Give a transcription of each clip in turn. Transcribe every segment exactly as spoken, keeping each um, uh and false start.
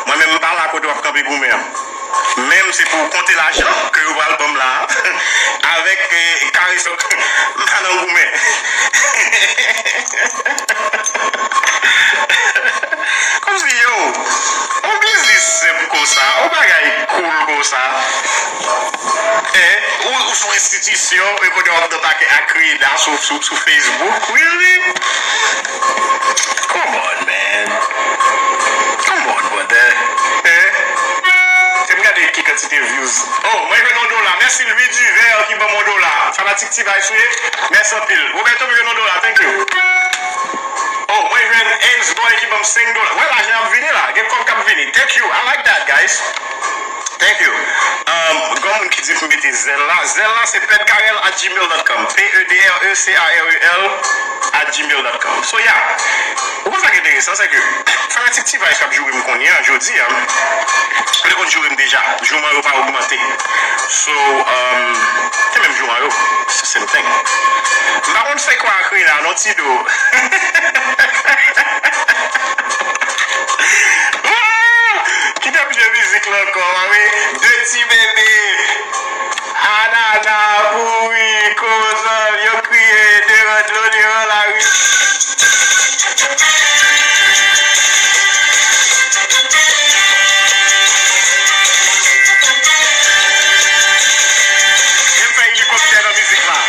Mwen menm m pa la kote w ap kanpe goumen an. Menm se pou w konte lajan ke yo pral ban m la a, avèk, eh, kare sòk, m pa nan goumen. Kòmsi, yo, yon biznis senp konsa, yon bagay cool konsa. Eh, ou, ou sou enstitisyon, e kounye a w ap nan pakèt akreda sou, sou, sou Facebook. Really? Come on, man. Come on, brother. Eh? Se m gade ki kantite views. Oh, mwen jwenn yon dola. Mèsi Louis Duver ki ban m yon dola. Fanatik T-Vice ou ye? Mèsi anpil. Roberto, m jwenn yon dola. Thank you. Oh, mwen jwenn Ains Boy ki ban m senk dola. Wè, lajan ap vini la. Gen kòb k ap vini. Thank you. I like that, guys. Thank you. Um, gen moun ki di pou m mete zèl la. Zèl la se pedcarel at gmail dot com. P E D R E C A R E L at gmail dot com. So, yeah. Ou konn sa ki enteresan, se ke fanatik T-Vice k ap joure m kounye a, jodi a, yo te konn joure m deja. Jouman yo pa ogmante. So, um, se menm jouman yo. Se same thing. M pa konn se kwa akreda non, Tido. Ki t ap jwe mizik la ankò, mami? De ti bebe. Anana, pouri, kozann, yo kriye, devan dlo, devan lari. Menm fè elikoptè nan mizik la.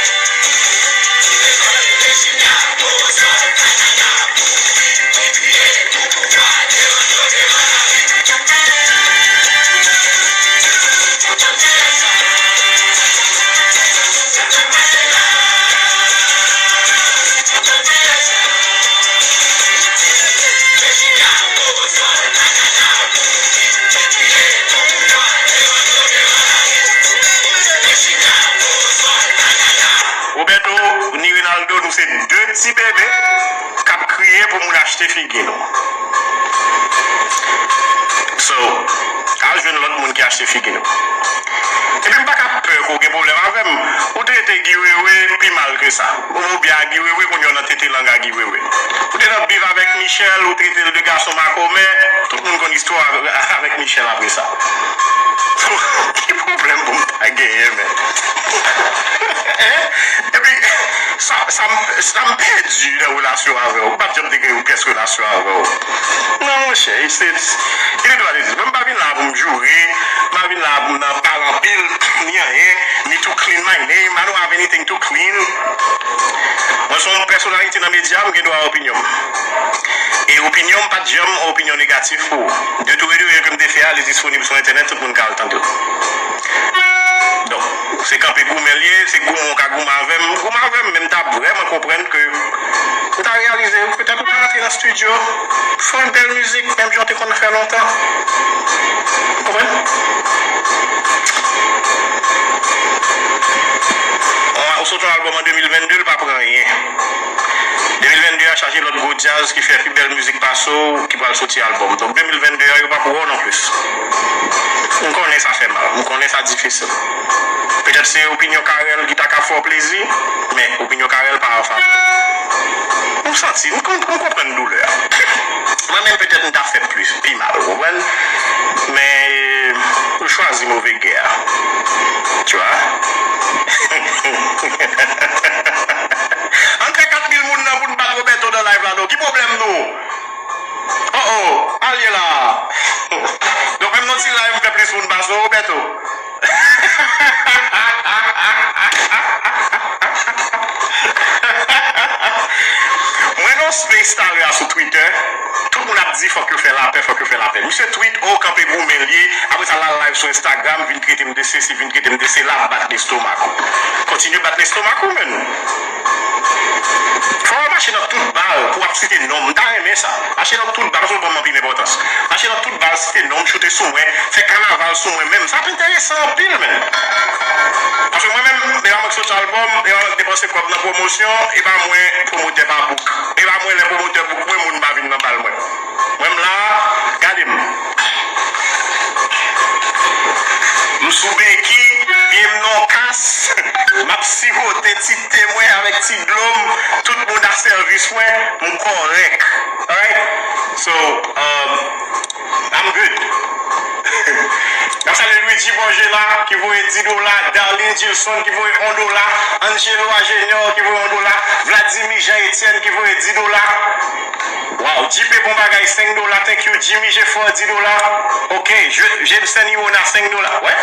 Roberto, ni Rinaldo, nou se de ti bebe k ap kriye pou moun achte figi nou. So, al jwenn lòt moun ki achte figi nou. Epi m pa ka pè ke w gen pwoblèm avè m. Ou trete Guy Wewe pi mal ke sa. Ou oubyen a Guy Wewe, kounye a w nan tete lang a Guy Wewe. Ou te nan bif avèk Michel, ou trete l de gason makomè, tout moun konn istwa avèk Michel apre sa. So, ki pwoblèm pou m ta genyen, men? Hein? Epi, sa, sa, m, sa m pèdi nan relasyon avè w. M pa t janm te gen yon pyès relasyon avè w. Non, monchè, it's, it's, it is what it is. Mwen, m pa vin la pou m joure, m pa vin la pou m nan pale anpil, ni anyen, ni to clean my name. I don't have anything to clean. Mwen se yon pèsonalite nan medya, m gen dwa opinyon m. E opinyon m pa t janm yon opinyon negatif pou ou. De tou e de, ke m te fè a, li disponib sou entènèt, tout moun ka al tande l. Donk, se kanpe goumen l ye, se goumen w ka goumen avè m, goumen avè m, men m ta vrèman konprann ke ou ta reyalize, petèt ou ta rantre nan estidyo, fè yon bèl mizik, menm jan w te konn fè lontan. Ou konprann? Ou sot yon albòm an de mil vennde, l pa pran anyen. De mil vennde a chaje lòt gwo djaz ki fè pi bèl mizik pase w, ki pral soti albòm. Donk, de mil vennde a, yo p ap wè w non plis. M konnen sa fè mal. M konnen sa difisil. Petèt se opinyon Carel ki ta ka fè w plezi, men opinyon Carel pa an favè. M santi, m konp-, m konprann doulè a. Mwen menm, petèt, m ta fè plis, pi mal, ou konprann? Men, ou chwazi move gè a. Tu vois? Ann fè kat mil moun nan pou n bat Roberto nan live la, non. Ki pwoblèm nou? Oh, oh, al ye la. Donk, menm nan ti live, m fè plis moun pase w, Roberto. Mwen nan space talè a sou Twitter, tout moun ap di fòk yo fè lapè, fòk yo fè lapè. Misye tweet, oh, kanpe goumen l ye, apre sa l al live sou Instagram, vin trete m de sesi, vin trete m de sela, bat lestomak ou. Kontinye bat lestomak ou, menn. Fò w mache nan tout bal pou w ap site non m. M ta renmen sa. Mache nan tout bal, paske w ban m anpil enpòtans. Mache nan tout bal, site non m, choute sou mwen, fè kanaval sou mwen menm. Sa ap enteresan anpil, menn. Paske mwen menm, e pa mwen k soti albòm, e pa mwen k depanse kòb nan pwomosyon, e pa mwen pwomotè pa book. E pa mwen lè pwomotè book mwen, moun pa vin nan bal mwen. Mwen m la, gade m. M sou beki, pye m nan kas, m ap siwote ti te mwen avèk ti dlo m, tout moun a sèvis mwen, m kòrèk. Alright? So, um, I'm good. N ap salye Luigi Borgela ki voye dis dola, Darlene Gilson ki voye yon dola, Angelo Agenior ki voye yon dola, Vladimir Jean Etienne ki voye dis dola. Wow, J P bon bagay, senk dola. Thank you, Jimmy Geffrard, dis dola. Ok, Je- Jameson Iwona, senk dola. Wè.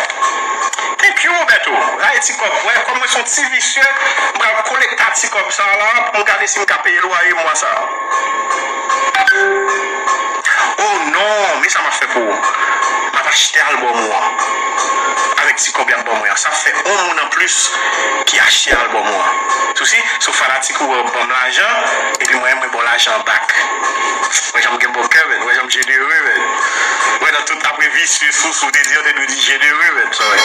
Thank you, Roberto. Rayi ti kòb. Wè, kòm mwen se yon ti visye, m pral kolekta ti kòb sa la pou m gade si m ka peye lwaye mwa sa. Oh non, men sa m ap fè pou ou. M ap achte albòm ou an. Avèk ti kòb y ap ban mwen an. Sa fè yon moun anplis ki achte albòm ou an. Sousi, si w fanatik ou, w ap ban m lajan, epi mwen, mwen ba w lajan an bak. Wè jan m gen bon kè, men. Wè jan m jenere, men. Wè nan tout apre visye sou, sou te di, yo te dwe di jenere, men. Sa wè.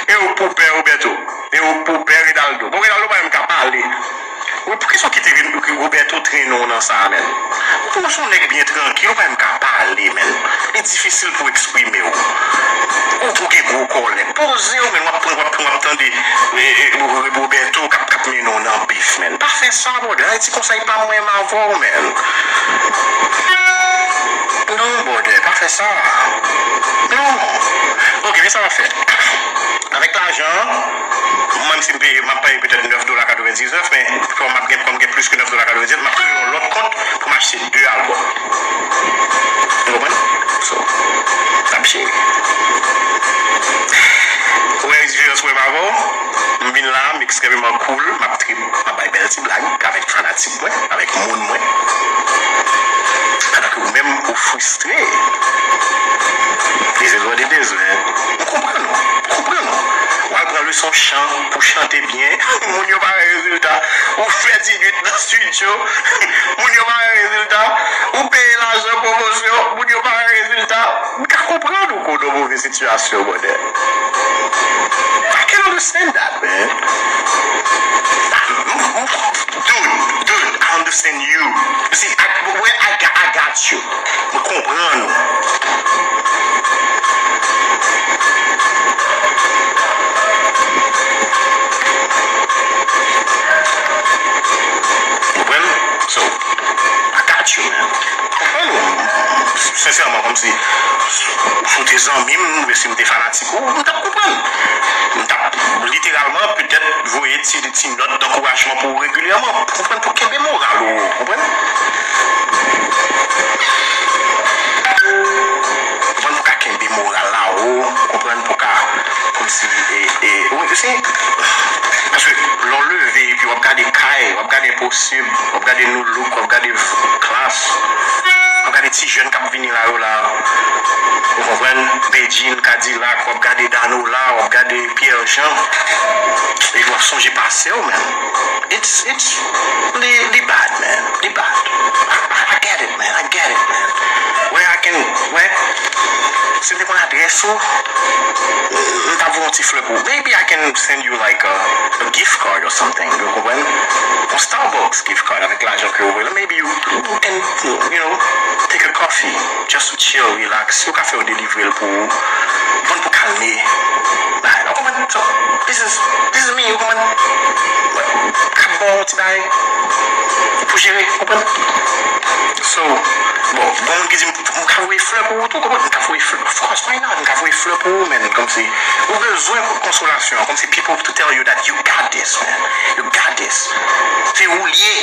E ou k pou pè, Roberto. E ou k pou pè, Rinaldo. Bon, Rinaldo pa menm ka pale. Wi, poukisa w kite Rin- Roberto trennen w nan sa a, menm? Pou w se yon nèg byen trankil, ou pa menm ka pale, menm. Li difisil pou w eksprime w. Ou, ou gen gwo kòlè. Poze w, menm, w ap pran, w ap pran, w ap tande e, e, Roberto k ap, k ap mennen w nan bif, menm. Pa fè sa, brother. Ayiti konsa, e pa mwen menm avè w, menm. Non, brother, pa fè sa. Non. Ok, men sa w ap fè. Avèk lajan an, menm si m peye, m ap peye petèt nèf dola katrevendiznèf, men kòm m ap gen, kòm gen plis ke nèf dola katrevendiznèf, m ap kreye yon lòt kont pou m achte de albòm. Ou konprann? So, n ap jere. Ou wè diferans mwen avè w? M vin la, m ekstrèmeman cool, m ap trip, m ap bay bèl ti blag avèk fanatik mwen, avèk moun mwen. Pandan ke ou menm, ou fristre. This is what it is, man. M konprann ou. M konprann ou. W al pran leson chan pou chante byen. Moun yo pa wè rezilta. Ou fè dizuit nan estidyo. Moun yo pa wè rezilta. Ou peye lajan pwomosyon. Moun yo pa wè rezilta. M ka konprann ou ke w nan move sitiyasyon, brother. I can understand that, man. Dude, dude, I understand you. You see, I, where I got, I got you. M konprann ou. Ou konprann? So, I got you, man. Konprann ou? Sensèman, kòmsi ou te zanmi m, oubyen si m te fanatik ou, m t ap konprann. M t ap literalman, petèt, voye ti, ti nòt dankourajman pou ou regilyèman. Konprann, pou kenbe moral ou, konprann? Konprann, pou ka kenbe moral la wo, konprann, pou ka, kòmsi, e, e, ou, you see? Paske lè w leve, epi w ap gade kay, w ap gade Enposib, w ap gade Nu Look, w ap gade Klass, w ap gade ti jèn k ap vini la yo la, ou konprann? Bedjine, Kadilak, w ap gade Danola, w ap gade Pierre Jean, epi w ap sonje pase w, man. It's, it's, li, li bad, man. Li bad. I, I, I get it, man. I get it, man. Where I can, where, si m te konn adrès ou, m t ap voye yon ti flè pou ou. Maybe I can send you, like, a, a gift card or something. Ou konprann? Yon Starbucks gift card avèk lajan ke ou voye la. Maybe you, you can, you know, take a coffee just to chill, relax. Yo ka fè yo delivre l pou ou. Ou konprann, pou kalme bagay la. Ou konprann? So, this is, this is me, ou konprann? Ka ba w ti bagay pou jere, ou konprann? So, bon, bon moun ki di m, m ka voye flè pou ou tou, konprann? M ka voye flè, of course, why not? M ka voye flè pou ou, man, kòmsi ou bezwen konsolasyon, kòmsi people to tell you that you got this, man. You got this. Se ou l ye.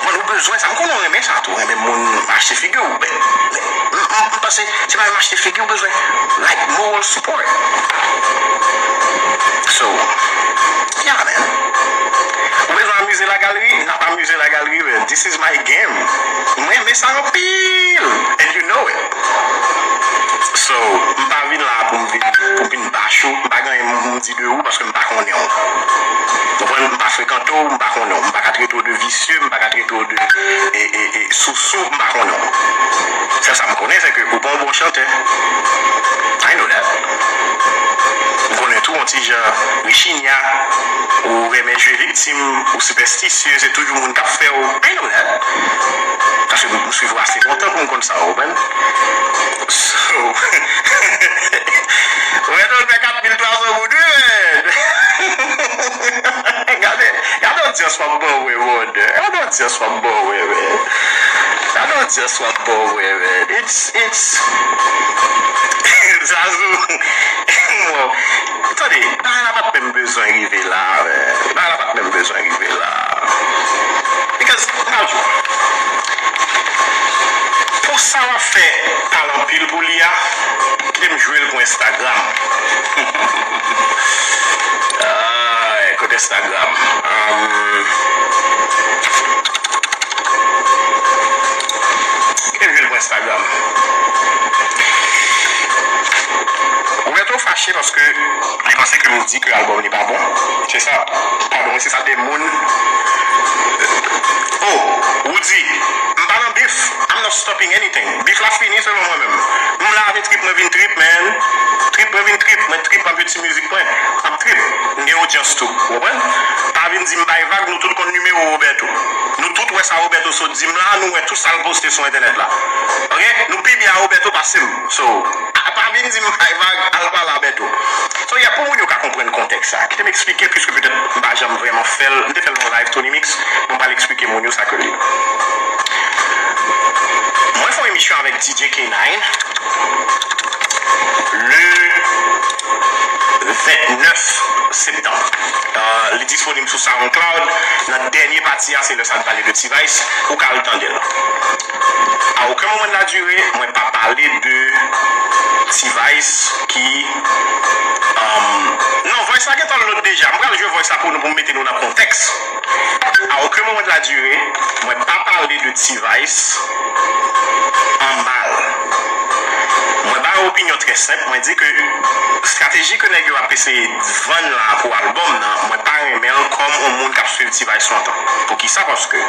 Man, ou bezwen sa. M konnen w renmen sa tou, renmen moun achte figi w, men, men, m, m, m panse se pa menm achte figi w bezwen, like, moral support. So, yeah, man. Ou bezwen amize lagalri? N ap amize lagalri, man. This is my game. Mwen renmen sa anpil. And you know it. So, m pa vin la pou m vin, pou m vin bash ou. M pa gen anyen pou m di de ou paske m pa konnen w. Ou konprann? M pa frekante w, m pa konnen w. M pa ka trete w de visye, m pa ka trete w de, e, e, e, sousou, m pa konnen w. Sèl sa m konnen, se ke ou pa yon bon chantè. I know that. M konnen tou, yon ti jan rechinya, ou renmen jwe viktim, ou sipèstisye, se toujou moun k ap fè w. I know that. Paske m swiv ou ase lontan pou m konn sa, ou konprann? So, ou mèt al fè kat mil twa san goud, wi, Just one more way, man. I know just one more way, man. It's, it's. Zazou. Bon, tande, bagay la pa t menm bezwen rive la, man. Bagay la pa t menm bezwen rive la. Because, m ap di w, pou sa w ap fè pale anpil pou li a, kite m jwe l pou Instagram. Ah, kote Instagram? Um, Kite m jwe l pou Instagram. Roberto fache paske li panse ke m di ke albòm li pa bon. Se sa. Padon, se sa de moun. Oh, Woody, m pa nan bif. I'm not stopping anything. Bif la fini selon mwen menm. M lave trip, mwen vin trip, man. Trip, mwen vin trip. Mwen trip, m ap jwe ti mizik mwen. M ap trip. M gen odyans tou. Ou konprann? Pa vin di m bay vag, nou tout konn nimewo Roberto. Nou tout wè sa Roberto sot di m la, nou wè tout sa l poste sou entènèt la. Ok? Nou pi byen a Roberto pase m. So, a, pa vin di m bay vag, al pale a Roberto. So, yeah, pou moun yo ka konprann kontèks sa, kite m eksplike, piske petèt m pa janm vrèman fè l. M te fè l nan live Tony Mix, men m pral eksplike moun yo sa ke l ye. Mwen fè yon emisyon avèk D J K nine le vennèf septanm. Euh, li disponib sou SoundCloud. Nan dènye pati a, se lè sa n pale de T-Vice. Ou ka al tande l. A okenn moman de la dire, mwen pa pale de T-Vice ki, um, non, voice la gentan lòd deja. M pral jwe voice la pou nou, pou m mete nou nan kontèks. A okenn moman de la dire, mwen pa pale de T-Vice an mal. Mwen bay opinyon trè senp, mwen di ke estrateji ke nèg yo ap eseye vann la pou albòm nan, mwen pa renmen l kòm yon moun k ap swiv T-Vice lontan. Poukisa? Paske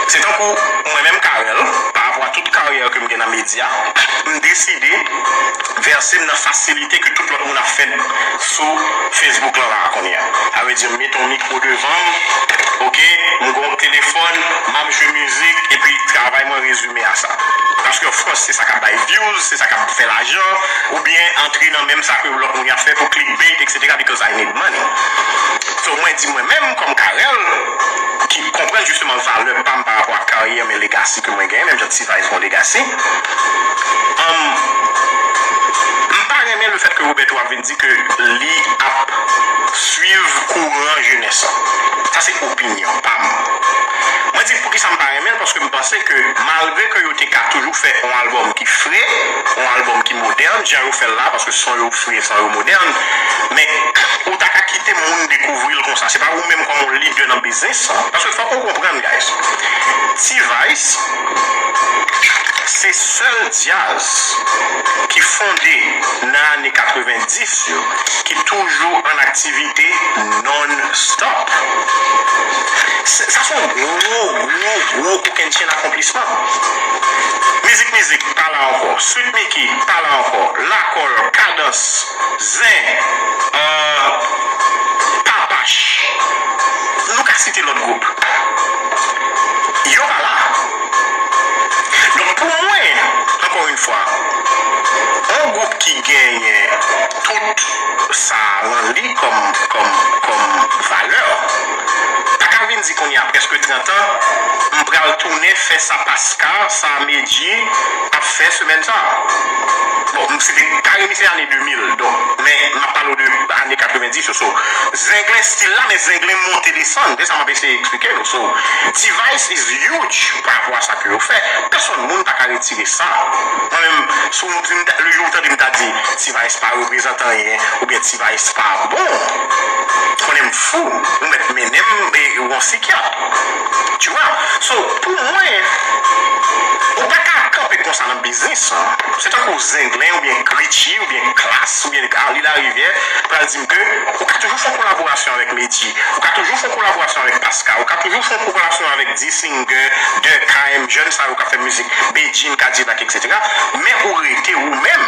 se tankou mwen menm Carel, pa rapò a tout karyè ke m gen nan medya, m deside vèse m nan fasilite ke tout lòt moun ap fè sou Facebook lan la kounye a. Sa vle di, m mete yon mikwo devan m, oke, m gen yon telefòn, m ap jwe mizik, epi travay mwen rezime a sa. Paske, of course, se sa k ap bay views, se sa k ap fè lajan, oubyen antre nan menm sa ke lòt moun y ap fè pou clickbait, et cetera, because I need money. So, mwen di mwen menm, kòm Carel, ki konprann jisteman valè pa m pa rapò ak karyè m e legacy ke mwen genyen, menm jan T-Vice gon legacy. Um, m pa renmen lefèt ke Roberto ap vin di ke li ap swiv kouran jenès lan. Sa se opinyon pa m. Mwen di poukisa m pa renmen l, paske m panse ke malgre ke yo te ka toujou fè yon albòm ki fre, yon albòm ki modèn, jan yo fè l la, paske son yo fre, son yo modèn, men ou ta ka kite moun dekouvri l konsa. Se pa ou menm kòm yon lidè nan biznis lan, paske fòk ou konprann, guys. T-Vice, se sèl djaz ki fonde nan ane katrevenndis yo, ki toujou an aktivite non-stop. Se, sa se yon gwo, gwo, gwo kokennchenn akonplisman. Mizik, mizik, pa la ankò. Sweet Micky, pa la ankò. Lakòl, Kadans, Zen, euh, Papach. Nou ka site lòt gwoup. Yo pa la. Donk, pou mwen, ankò yon fwa, yon gwoup ki genyen tout sa lan li kòm, kòm, kòm valè, pa ka vin di kounye a prèske trant an, m pral tounen fè sa Paska, sa Medjy ap fè semèn sa a. Bon, m, se te kare misye ane de mil, donk, men m ap pale w de ane katrevenndis yo, so, Zenglen stil la, men Zenglen monte desann, se sa m ap eseye eksplike nou. So, T-Vice is huge pa rapò a sa ke yo fè. Pèsonn moun pa ka retire sa. Mwen menm, si w di m ta, le jou w tande m ta di T-Vice pa reprezante anyen, oubyen T-Vice pa bon, konnen m fou, ou mèt mennen m e yon sikyat. Tu vois? So, pou mwen, ou pa ka kanpe konsa nan biznis lan. Se tankou Zenglen oubyen Kritchy oubyen Klass oubyen Arly Larivière pral di m ke ou ka toujou fè yon kolaborasyon avèk Medjy, ou ka toujou fè yon kolaborasyon avèk Paska, ou ka toujou fè yon kolaborasyon avèk D-Singer, Durkheim, jèn sa yo k ap fè mizik, Bedjine, Kadilak, et cetera. Men ou rete ou menm,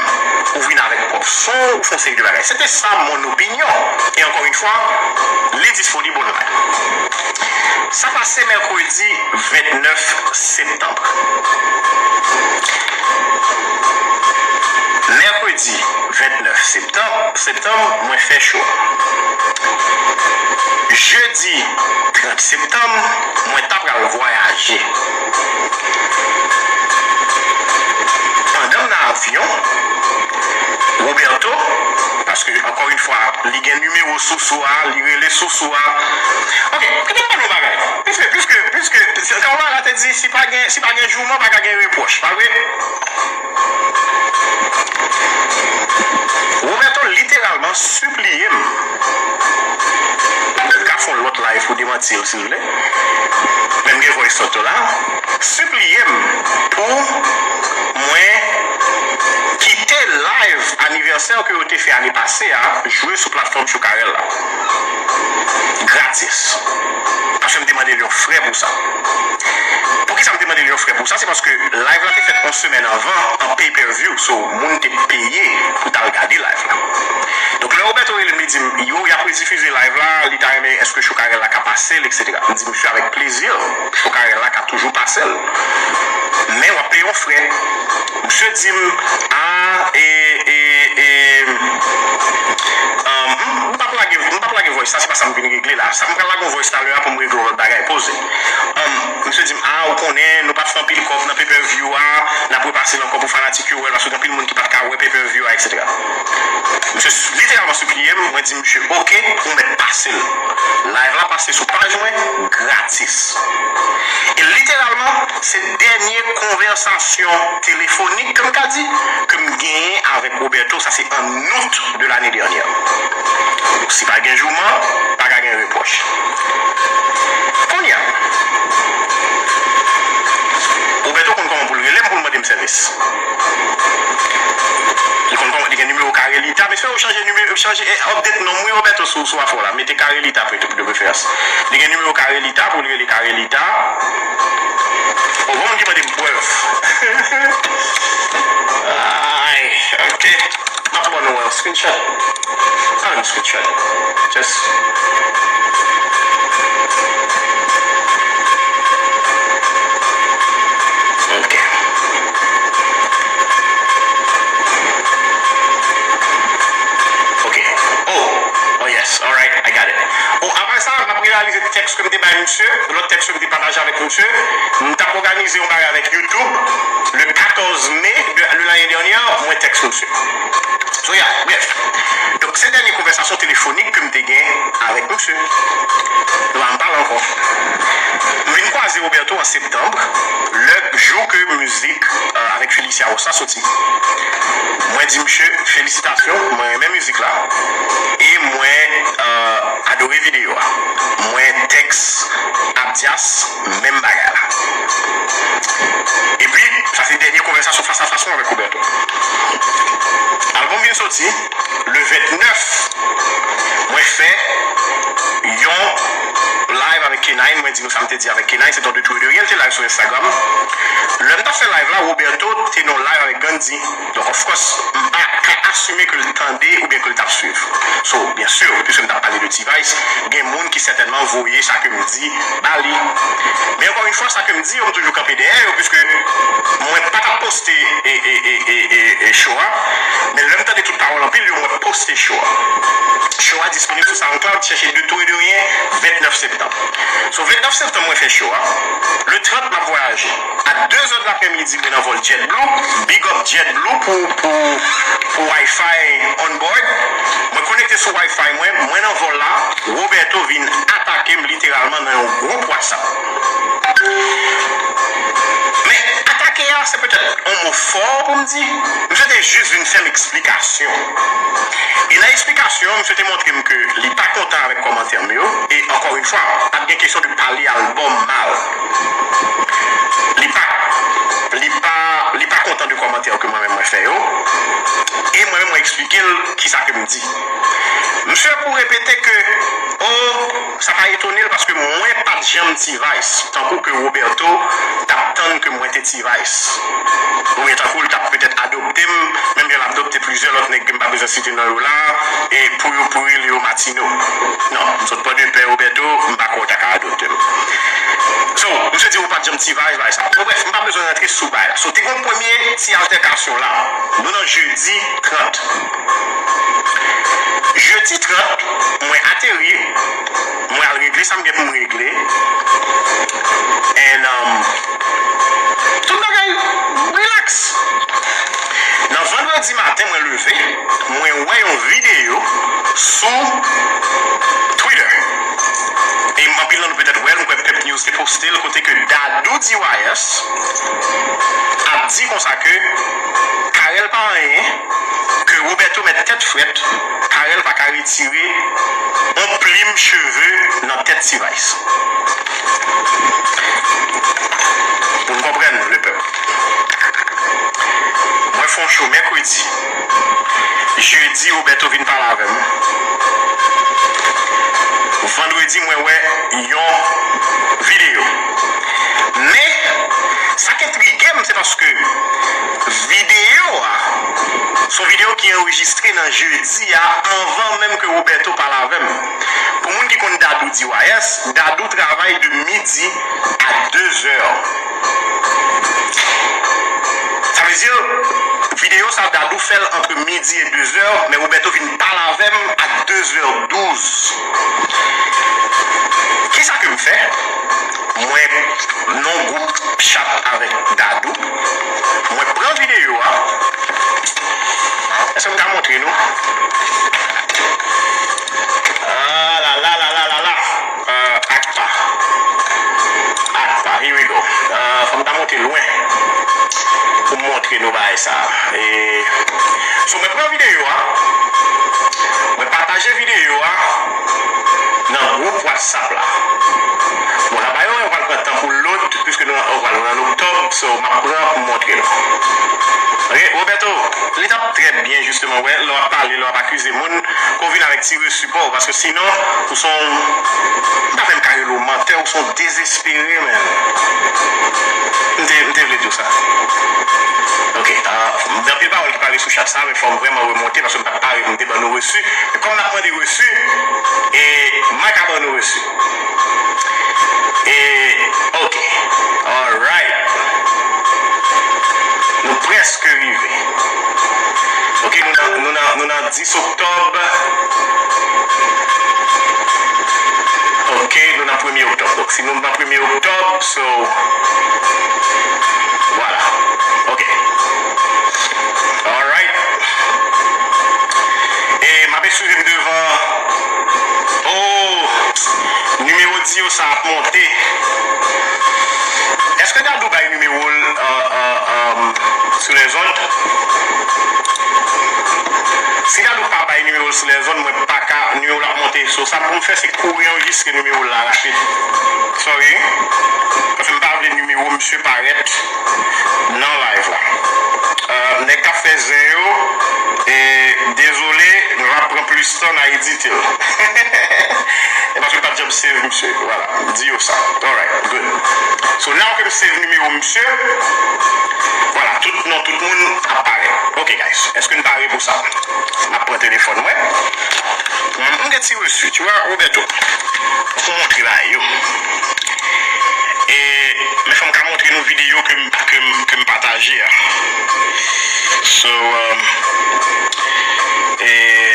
ou vin avèk pwòp son, ou fè yon seri de bagay. Se te sa mon opinion. E ankò yon fwa, li disponib online. Sa pase mèkredi vennèf septanm. Mèkredi vennèf septanm, septanm, mwen fè cho a. Jedi trant septanm, mwen ta pral vwayaje. Pandan m nan avyon, Roberto, paske, ankò yon fwa, li gen nimewo Sousou a, li rele Sousou a. Ok, kite m pale yon bagay. Piske, piske, piske, Carolina te di, si pa gen, si pa gen jouman, pa ka gen repwòch, pa vre? Roberto literalman sipliye m. M ka fè yon lòt live pou demanti l, si w vle. Men m gen voice note la. Sipliye m pou mwen kite live anivèsè ke yo te fè ane pase a jwe sou platfòm Chokarel la. Gratis. Paske m te mande l yon frè pou sa. Poukisa m te mande l yon frè pou sa? Se paske live la te fèt yon semèn anvan, an pay per view. So, moun te peye pou t al gade live la. Donk, lè Roberto rele m, li di m, yo, y ap redifize live la, li ta renmen, èske Chokarel la ka pase l, etsetera. M di, misye, avèk plezi, Chokarel la ka toujou pase l. Men, w ap peye yon frè. Misye di m, a, e, e, e, um, m p ap lage, m p ap lage voice sa, se pa sa m vin regle la. Sa m pral lage yon voice talè a pou m regle yon lòt bagay. Poze. Um, misye di m, a, ou konnen, nou pa t fè anpil kòb nan pay per view a, n ap repase l ankò pou fanatik yo wè l, paske gen anpil moun ki pa t ka wè pay per view a, etsetera. Misye s-, literalman sipliye m, mwen di misye, oke, ou mèt pase l. Live la pase sou paj mwen, gratis. E literalman, se dènye konvèsasyon telefonik, ke m ka di, ke m genyen avèk Roberto, sa se an out de lane dènyè. Si pa gen jouman, pa ka gen repwòch. Kounye a, Roberto konn kòman pou l rele m pou l mande m sèvis. Li konn kòman, li gen nimewo Carelita. Mesye, yo chanje nimewo, yo chanje, eh, update non m wi, Roberto, sou, sou afè w la. Mete Carelita plito, de preferans. Li gen nimewo Carelita pou l rele Carelita. O, bon moun ki mande m prèv. Ay, ok. M ap ban nou yon screenshot. Pa yon screenshot. Just. Ok. Ok. Oh. Oh yes. Alright. I got it. Oh, apre sa, m ap reyalize tèks ke m te bay misye, lòt tèks ke m te pataje avèk misye. M t ap òganize yon bagay avèk YouTube. Le katòz me de, de lane dènyè, mwen tèks misye. So, yeah, bref. Donk, se dènye konvèsasyon telefonik ke m te gen avèk misye. Nou pa janm pale ankò. M vin kwaze Roberto an septanm, lè jou ke mizik, euh, avèk Felicia Rosa soti. Mwen di misye, felisitasyon, mwen renmen mizik la. E mwen, euh, adore videyo a. Mwen tèks Abdias, menm bagay la. Epi, sa se dènye konvèsasyon fas a fas mwen avèk Roberto. Album vin soti, le vennèf, mwen fè yon live avèk K nine, mwen di nou sa m te di avèk K nine, se ton de tou e de ryen, l te live sou Instagram. Lè m t ap fè live la, Roberto te nan live avèk Gandhi. Donk, of course, m pa ka asime ke l tande oubyen ke l t ap swiv. So, byen si, piske m t ap pale de T-Vice, gen moun ki sètènman voye sa ke m di ba li. Men ankò yon fwa, sa ke m di yo, m toujou kanpe dèyè yo, piske mwen pa t ap poste e, e, e, e, e, e show a. Men lè m tande tout pawòl anpil yo, mwen poste show a. Show a disponib sou SoundCloud, chèche De Tou e De Ryen, vennèf septanm. So, vennèf septanm, mwen fè show a. Le trant, m ap vwayaje. A de zè de laprèmidi, mwen nan vòl JetBlue. Big up JetBlue pou, pou, pou Wi-Fi on board. Mwen konekte sou Wi-Fi mwen, mwen nan vòl la, Roberto vin atake m literalman nan yon gwoup WhatsApp. Men, atake a, se petèt yon mo fò pou m di. Misye te jis vin fè m eksplikasyon. E nan eksplikasyon, misye te montre m ke li pa kontan avèk kòmantè m yo. E ankò yon fwa, pa t gen kesyon de pale albòm mal. Li pa, li pa, li pa kontan de kòmantè ke mwen menm mwen fè yo. E mwen menm mwen eksplike l kisa ke m di. Misye pou repete ke, oh, sa pa etone l paske mwen pa t janm T-Vice, tankou ke Roberto t ap tann ke mwen te T-Vice. Oubyen tankou l t ap petèt adopte m, menm jan l adopte plizyè lòt nèg ke m pa bezwen site non yo la, e pou yo, pou rele yo Matino. Non, m sot Pòdepè, Roberto, m pa kwè w ta ka adopte m. So, misye di ou pa t janm T-Vice, bagay sa. Bon, bref, m pa bezwen rantre sou bagay la. So, te gen yon premye ti altèkasyon la. Nou nan jedi trant. Jedi trant, mwen ateri, mwen al Sa m gen pou m regle. And, um, tout bagay relax. Nan vandredi maten, mwen leve, mwen wè yon videyo sou Twitter. E anpil nan nou petèt wè l, mwen kwè Pep News te poste l, kote ke Dadou D Y S ap di konsa ke Carel pa anyen, ke Roberto mèt tèt frèt, Carel pa ka retire yon plim cheve nan tèt T-Vice. Pou n konprann, lepèp. Mwen fè yon show mèkredi. Jedi, Roberto vin pale avè m. Vandredi, mwen wè yon videyo. Men, sa k entrige m, se paske videyo a, se yon videyo ki anrejistre nan jedi a, anvan menm ke Roberto pale avè m. Pou moun ki konn Dadou D Y S, Dadou travay de midi a de zè. Sa vle di, videyo sa Dadou fè l ant midi e de zè, men Roberto vin pale avè m a de zè douz. Kisa ke m fè? Mwen nan yon gwoup chat avèk Dadou. Mwen pran videyo a. Èske m ka montre nou? Ah, la, la, la, la, la, la. Euh, Akpa. Akpa, here we go. Euh, fò m ta monte lwen pou m montre nou bagay sa. E, so, mwen pran videyo a. Mwen pataje videyo a nan gwoup WhatsApp la. Bon, la ba yo, yo pral pran tan pou load, piske nou, nou pral nan oktòb, so, m ap pran pou m montre nou. Ok, Roberto, li t ap trè byen, jisteman, wè, lè w ap pale, lè w ap akize moun, ke w vin avèk ti resu pa w, paske sinon, ou se yon, m pa fè m ka rele w mantè, ou se yon dezespere, man. M te, m te vle di w sa. Ok, ah, gen anpil pawòl ki pale sou chat sa, men fò m vrèman remonte, paske m pa t pare pou m te ban nou resu. Men kòm n ap mande resu, e mwen ka ban nou resu. E, ok. Alright. Nou prèske rive. Ok, nou nan, nou nan, nou nan dis oktòb. Ok, nou nan premye oktòb. Donk, si nou nan premye oktòb, so, vwala. Ok. Alright. E m ap eskize m devan. Oh, nimewo Dio sa ap monte. Èske Dadou bay nimewo l, euh, euh, euh, sou lèzond? Si Dadou pa bay nimewo l sou lèzond, mwen pa ka, nimewo l ap monte. So, sa pou m fè, se kouri anrejistre nimewo l la rapid. Sorry. Paske m pa vle nimewo misye parèt nan live la. Euh, nèg k ap fè zen yo, e, dezole, nou va pran plis tan nan edite l. E paske m pa t janm save misye, vwala, m di yo sa. Alright, good. So, now ke m save nimewo misye, vwala, tout non tout moun ap parèt. Ok, guys, èske n pare pou sa? M ap pran telefòn mwen. M, m gen ti resu, tu vois, Roberto. Pou montre bagay yo. E, men fò m ka montre nou videyo ke m, ke m, ke m pataje a. So, um, e,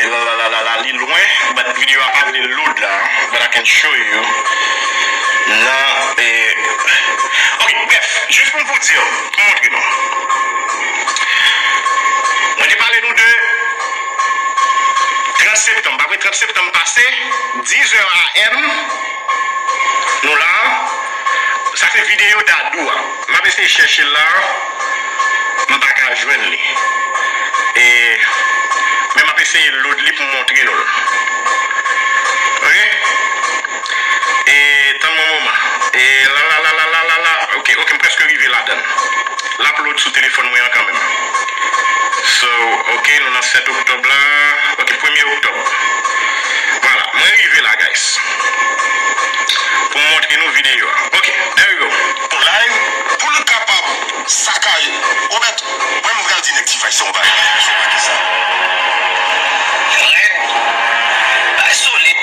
la, la, la, la, la, li lwen, but videyo a pa vle load la, but I can show you. Nan, e, ok, bref, jis pou m pou di, pou montre nou. Mwen te pale nou de trant septanm, apre trant septanm pase, dizè A M, nou la, sa se videyo Dadou a. M ap eseye chèche l la, m pa ka jwenn li. E, men m ap eseye load li pou m montre nou l. Ok? E, tann mwen moman. E, la, la, la, la, la, la, la. Ok, ok, m prèske rive ladan l. L ap load sou telefòn mwen an kanmenm. So, ok, nou nan sèt oktòb la. Ok, premye oktòb. Vwala, mwen rive la, guys. Pou m montre nou videyo a. Ok, there we go. Pou live, pou l kapab sakaje. Robert, mwen m pral di nèg T-Vice se yon bagay. Se yon bagay sa. Rèd. Bagay solid.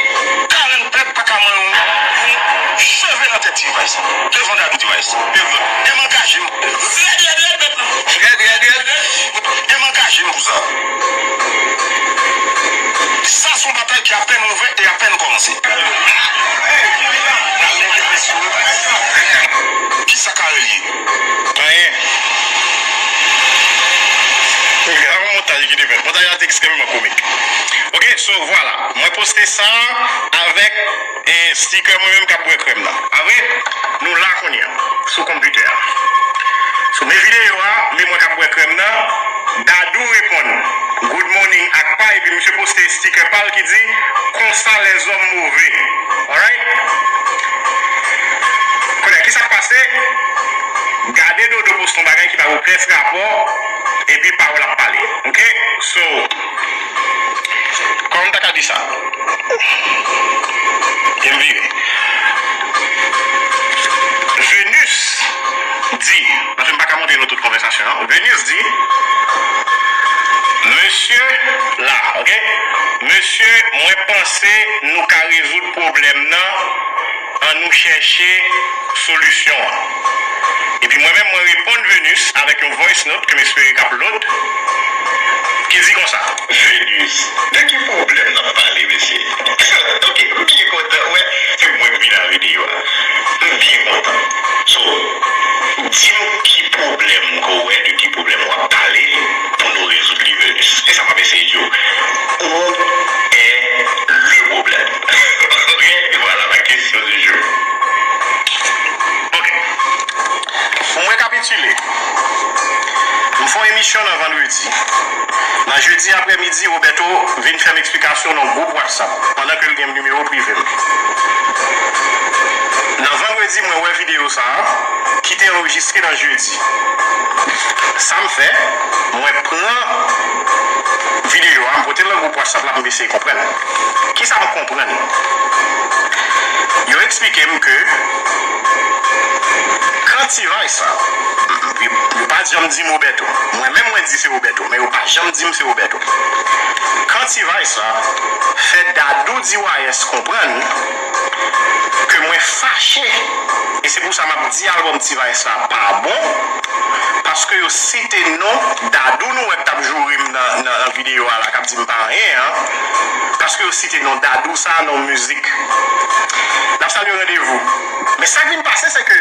Carel Pèp pa ka manyen yon, yon cheve nan tèt T-Vice. Devan Dadou T-Vice. Period. E m angaje m. Rèd, rèd, rèd, rèd. Rèd, rèd, rèd. E m angaje m pou sa. Sa se yon batay ki apèn ouvè e apèn kòmanse. Ekstrèmman komik. Ok, so vwala. Mwen poste sa avèk, eh, sticker mwen menm k ap bwè krèm nan. Apre, nou la kounye a, sou konpitè a. So, men videyo a, men mwen k ap bwè krèm nan. Dadou reponn, "Good morning" ak pa, epi misye poste sticker pa l ki di, "Konsa lèzòm move." Alright? Kounye a, ki sa k pase? Gade Dodo poste yon bagay ki pa gen okenn rapò, epi pawòl ap pale. Ok? So, kòman m ta ka di sa? Ke m vire. Venus di, paske m pa ka montre nou tout konvèsasyon an. Venus di, "Mesye la, ok? Mesye, mwen panse nou ka rezoud pwoblèm nan, ann nou chèche solisyon an." Epi mwen menm, mwen reponn Venus avèk yon voice note ke m espere k ap load, ki di konsa. Venus, de ki pwoblèm n ap pale, mesye? Ok, m byen kontan, wè, se mwen k vin nan videyo a. M byen kontan. So, di m ki pwoblèm ke w wè, de ki pwoblèm w ap pale, pou nou rezoud li, Venus. E sa m ap eseye di w. Ou è le problème. Ok? Vwala la kesyon di jou. Ok. Pou mwen rekapitile, m fè yon emisyon nan vandredi. Nan jedi aprèmidi, Roberto vin fè m eksplikasyon nan gwoup WhatsApp, pandan ke l gen nimewo prive m. Nan vandredi, mwen wè videyo sa a, ki te anrejistre nan jedi. Sa m fè, mwen pran videyo a, m pote l nan gwoup WhatsApp la pou m eseye konprann. Kisa m konprann? Yo eksplike m ke kan T-Vice la, yo, yo pa janm di m Roberto. Mwen menm, mwen di se Roberto, men yo pa janm di m se Roberto. Kan T-Vice la fè Dadou D Y S konprann ke mwen fache, e se pou sa m ap di albòm T-Vice la pa bon, paske yo site non Dadou nou wè k t ap joure m nan, nan, nan videyo a la, k ap di m pa anyen an, paske yo site non Dadou sa nan mizik. N ap salye randevou. Men sa k vin pase, se ke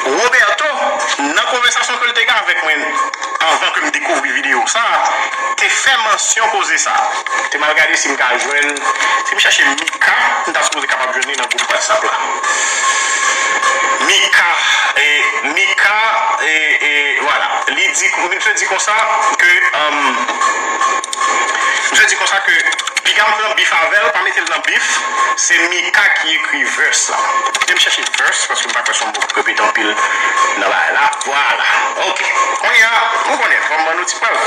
Roberto, nan konvèsasyon ke l te gen avèk mwen anvan ke m dekouvri videyo sa a, te fè mansyon koze sa a. Te m al gade si m ka jwenn, si m chèche Mika, m ta sipoze kapab jwenn li nan gwoup WhatsApp la. Mika, e, Mika, e, e, vwala. Li di, misye di konsa ke, um, misye di konsa ke piga m pran bif avè l, pa mete l nan bif, se Mika ki ekri verse la. Kite m chèche verse, paske m pa kwè se yon mo k repete anpil nan bagay la. Vwala. Ok. Kounye a, ou konnen, fò m ban nou ti prèv.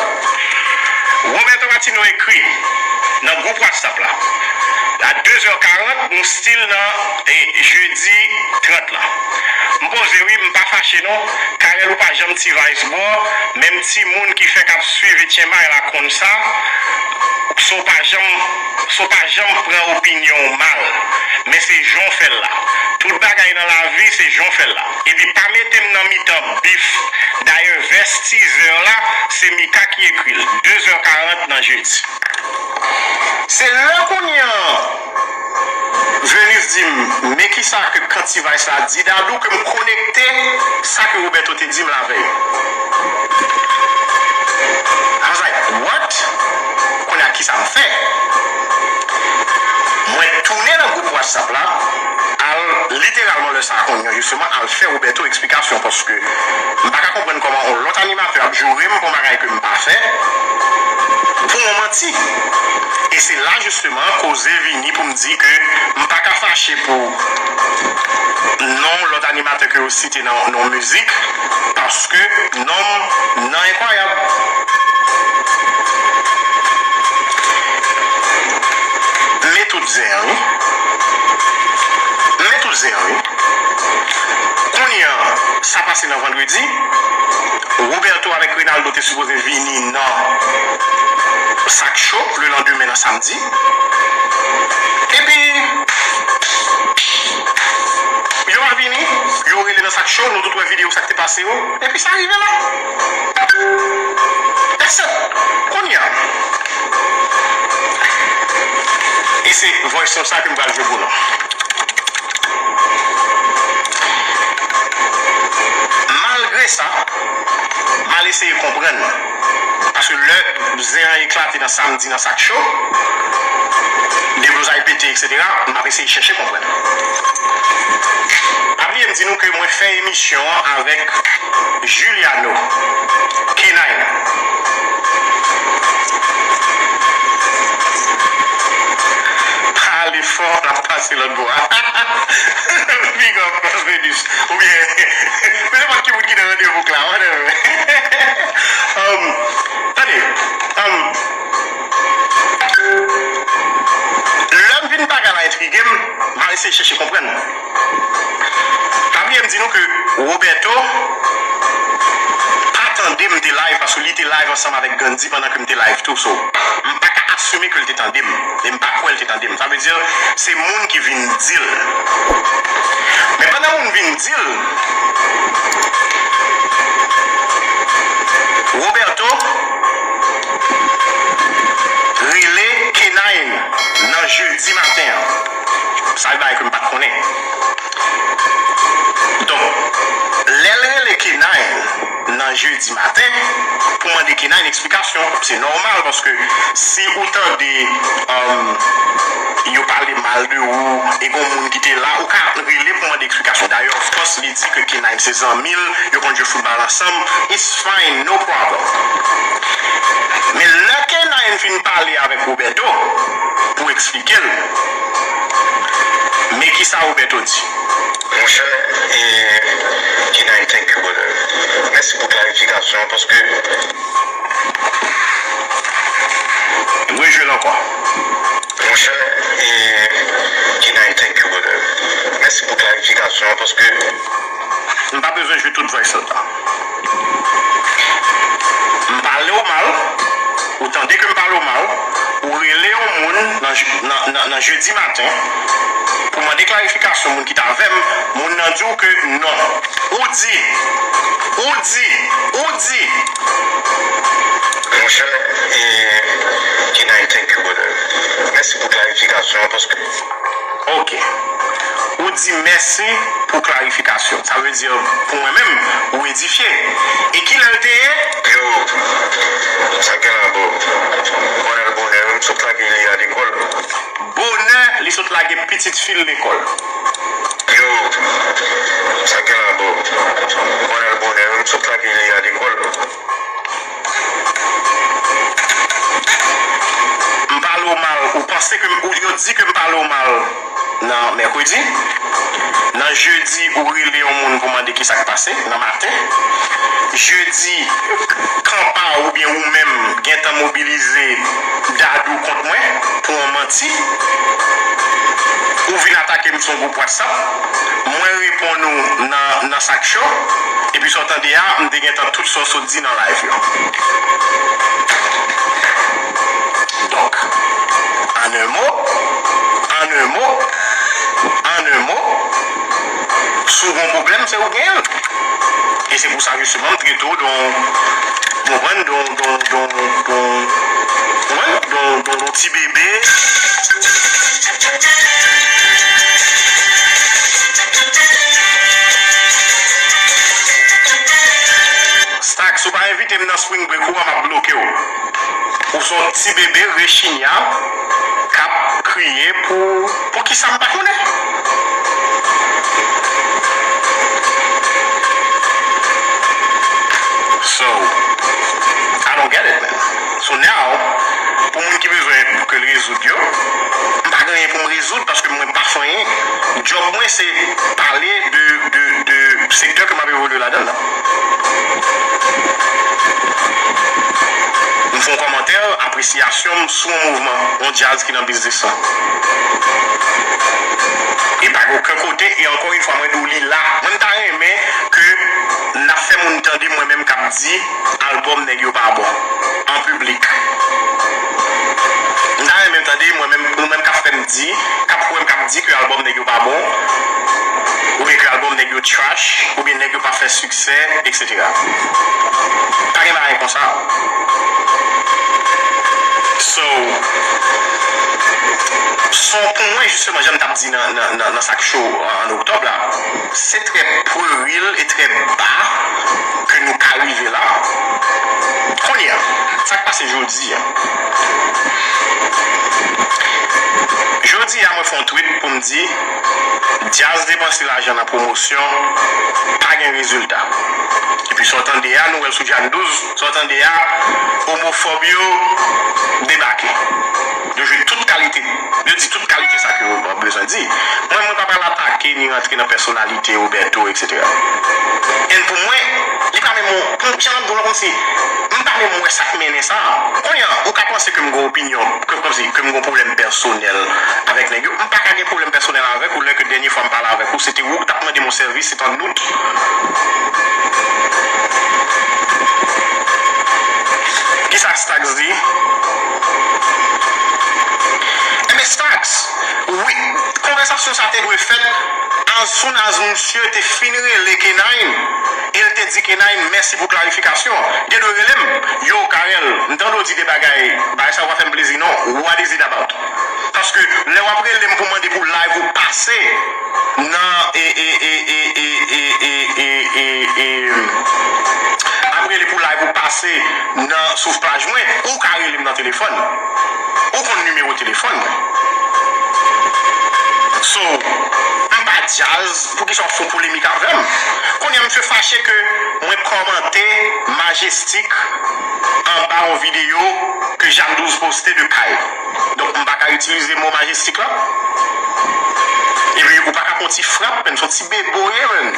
Roberto Martino ekri nan gwoup WhatsApp la. A de zè karant, nou still nan, e, jedi trant la. M poze wi, m pa fache non. Carel, ou pa janm T-Vice bro, menm timoun ki fèk ap swiv Etyen May la konn sa. So w pa janm, so w pa janm pran opinyon w mal. Men se jan w fè l la. Tout bagay nan lavi, se jan w fè l la. Epi pa mete m nan mitan bif. Dayè, vès teaser la, se Mika ki ekri l. De zè karant nan jedi. Se lè kounye a Venus di m, men kisa ke kan T-Vice la di Dadou ke m konekte sa ke Roberto te di m lavèy. I was like, what? Kounye a kisa m fè? Mwen tounen nan gwoup WhatsApp la, al literalman lè sa a kounye a, jisteman, al fè Roberto eksplikasyon, paske m pa ka konprann kòman yon lòt animatè ap joure m pou yon bagay ke m pa fè, pou yon manti. E se la, jisteman, koze vini pou m di ke m pa ka fache pou non lòt animatè ke yo site nan, nan mizik, paske non m nan enkwayab. Men tout zen an, wi. Men tout zen an, wi. Kounye a, sa pase nan vandredi. Roberto avèk Reynaldo te sipoze vini nan Sak Cho lelandemen nan samdi. Epi, yo pa vini, yo rele nan Sak Cho, nou tout wè videyo sa k te pase yo. Epi sa rive la. That's it. Kounye a. E se voice note sa ke m pral jwe pou nou. Malgre Sa, m al eseye konprann. Paske lè zen an eklate nan samdi nan Sak Cho, deblozay pete, etsetera, m ap eseye chèche konprann. Pa bliye m di nou ke mwen fè emisyon an avèk Juliano, K nine. Pale fò, l ap pase lòt bò a. Big up, Venus. Oubyen, men nenpòt ki moun ki nan randevou k la, whatever. Um, tande, um, lè m vin bagay la entrige m, m al eseye chèche konprann. Pa bliye m di nou ke Roberto pa tande m te live, paske li te live ansanm avèk Gandhi pandan ke m te live tou. So, m pa ka asime ke l te tande m. E m pa kwè l te tande m. Sa vle di, se moun ki vin di l. Men pandan moun vin di l, Roberto rele K nine nan jedi maten an. Sa se bagay ke m pa t konnen. Donk, lè l rele K nine nan jedi maten pou mande K nine eksplikasyon, se nòmal paske si ou tande, um, yo pale mal de ou e gon moun ki te la, ou ka rele pou mande eksplikasyon. Dayè, of course, li di ke K nine se zanmi l, yo konn jwe foutbòl ansanm, it's fine, no problem. Men lè K nine fin pale avèk Roberto pou eksplike l, men kisa Roberto di? Monchè, e, K nine, thank you, brother. Mèsi pou klarifikasyon an, paske Rejwe l ankò. Monchè, e, K nine, thank you, brother. Mèsi pou klarifikasyon an, paske m pa bezwen jwe tout voice note la. M pale w mal, ou tande ke m pale w mal, ou rele yon moun nan, nan, nan, nan jedi maten pou mande klarifikasyon moun ki t avè m, moun nan di w ke non. Ou di, ou di, ou di. Monchè, e, K nine, thank you, brother. Mèsi pou klarifikasyon an, paske Ok. Ou di mèsi pou klarifikasyon. Sa vle di, pou mwen menm, ou edifye. E kilè l te ye? Yo, sa gen la, bro? Bonè l bonè, wi, m sot lage Lia lekòl. Bonè, li sot lage pitit fi l lekòl. Yo, sa gen la, bro? Bonè l bonè, wi, m sot lage Lia lekòl. M pale w mal, ou panse ke m, ou, yo di ke m pale w mal nan mèkredi. Nan jedi, ou rele yon moun pou mande kisa k pase nan maten. Jedi, kanpa w oubyen ou menm gentan mobilize Dadou kont mwen pou yon manti. Ou vin atake m sou yon gwoup WhatsApp. Mwen reponn ou nan, nan Sak Cho. Epi sa w tande a, m te gentan tout sa w sot di nan live yo. Donk, en un mot, en un mot, en un mot, si w gen yon pwoblèm, se ou k genyen l. E se pou sa, jisteman, m trete w de yon, w konprann, de yon, de yon, de yon, de yon, w konprann, de yon, de yon ti bebe. Stack, si w pa envite m nan spring break ou a, m ap bloke w. Ou se yon ti bebe rechinya k ap kriye pou, pou kisa m pa konnen. So, I don't get it, man. So now, pou moun ki bezwen ke l rezoud yo, m pa gen anyen pou m rezoud paske mwen pa fè anyen. Djòb mwen se pale de, de, de sektè ke m ap evolye ladan l lan. M fè yon kòmantè, apresyasyon m sou yon mouvman, yon djaz ki nan biznis lan. E pa gen okenn kote, e ankò yon fwa, mwen di w li la. Mwen, m ta renmen ke n ap fè moun tande mwen menm k ap di albòm nèg yo pa bon an piblik. M ta renmen tande mwen menm, ou menm k ap fè m di, k ap wè m k ap di ke albòm nèg yo pa bon, oubyen ke albòm nèg yo trash, oubyen nèg yo pa fè siksè, etsetera. Pa gen bagay konsa. So, Fason, pou mwen, jisteman, jan m t ap di nan, nan, nan, nan sa k cho an, an oktòb la, se trè pwiril e trè ba ke nou ka rive la. Kounye a, sa k pase jodi a? Jodi a, mwen fè yon tweet pou m di, djaz depanse lajan nan pwomosyon, pa gen rezilta. Epi sa w tande a, nou wè l sou Djaz douz, sa w tande a, omofòb yo debake. Yo jwe tout kalite, yo di tout kalite sa ke yo bezwen di. Mwen, mwen pa pral atake ni rantre nan pèsonalite Roberto, et cetera. And pou mwen, li pa menm yon, pou, jan m ap di w la, kòmsi, m pa menm wè sa k mennen sa. Kounye a, ou ka panse ke m gen opinyon, ke, kòmsi, ke m gen pwoblèm pèsonèl avèk nèg yo. M pa ka gen pwoblèm pèsonèl avèk ou lè ke dènye fwa m pale avèk ou, se te ou k t ap mande m yon sèvis, se t an out. Kisa Stax di? Enben, Stax, wi, konvèsasyon sa te dwe fèt as soon as misye te fin rele K nine, e l te di K nine, mèsi pou klarifikasyon an. Li te dwe rele m, yo, Carel, m tande w di de bagay, bagay sa yo pa fè m plezi non. What is it about? Paske lè w ap rele m pou mande pou live ou pase nan, e, e, ap rele pou live ou pase nan, sou paj mwen, ou ka rele m nan telefòn. Ou konn nimewo telefòn mwen. So, m pa djaz, poukisa w ap fè yon polemik avè m? Kounye a, misye fache ke mwen kòmante Majestic anba yon videyo ke Jam douz poste de Kay. Donk, m pa ka itilize mo Majestic la. Epi, ou pa ka fè yon ti frap, menm si yon ti bebe w ye, menm.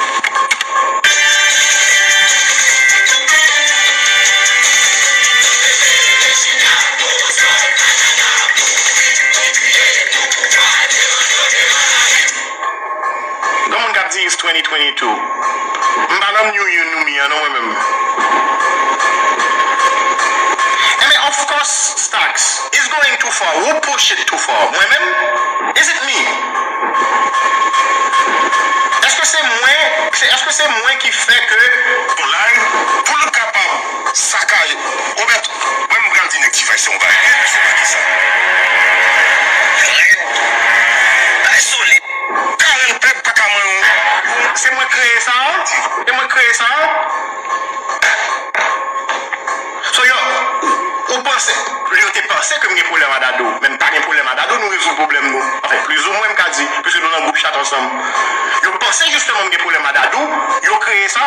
Gen moun k ap di it's twenty twenty-two. M pa nan New Year New Me an non, mwen menm. Enben, of course, Stax, it's going too far. Who push it too far? Mwen menm? Is it me? Èske se mwen? Se, èske se mwen ki fè ke yon live pou l kapab sakaje? Roberto, mwen m pral di nèg T-Vice se yon bagay. Rèd, se pa ki sa. Rèd. Bagay solid. Carel Pèp pa ka manyen w. Se mwen kreye sa? Se mwen kreye sa? So yo, ou panse, yo te panse ke m gen pwoblèm a Dadou, men m pa gen pwoblèm a Dadou, nou rezoud pwoblèm nou. Anfen, plizoumwen m ka di, piske nou nan gwoup chat ansanm. Yo panse jisteman m gen pwoblèm a Dadou, yo kreye sa.